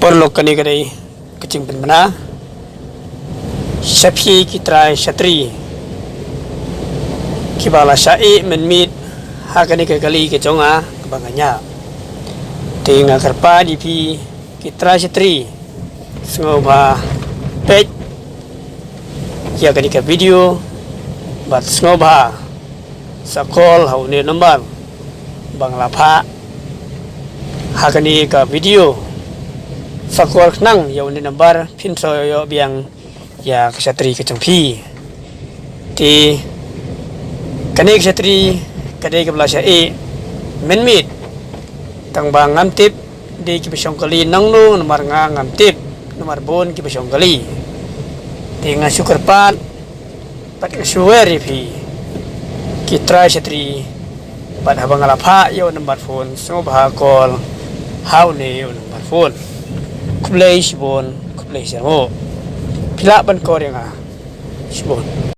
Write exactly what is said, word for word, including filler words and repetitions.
Paralok, kane ka dei ka jingpynbna sha phi ki trai shatri kiba la shah ïeh mynmiet ha kane ka kali ka jong nga kaba nga ñiah. Te nga kyrpad ïa phi ki trai shatri, sngewbha peit ïa kane ka video bad sngewbha sa call ha une u number ba nga la phah ha kane ka video. Sa call khnang ïa une u number, phin sa ïoh biang ïa ka shatri ka jong phi. Te kane ka shatri ka dei kaba la shah ïeh mynmiet, tang ba ngam tip dei kiba shong kali nangno, namar nga ngam tip namar bun kiba shong kali. Te nga shu kyrpad bad nga shu wer ïa phi ki trai shatri, bad haba nga la phah ïa u number phone, sngewbha call ha une u number phone. Khublei shibun, khublei shibun. Phi lah ban call ïa nga. Shibun.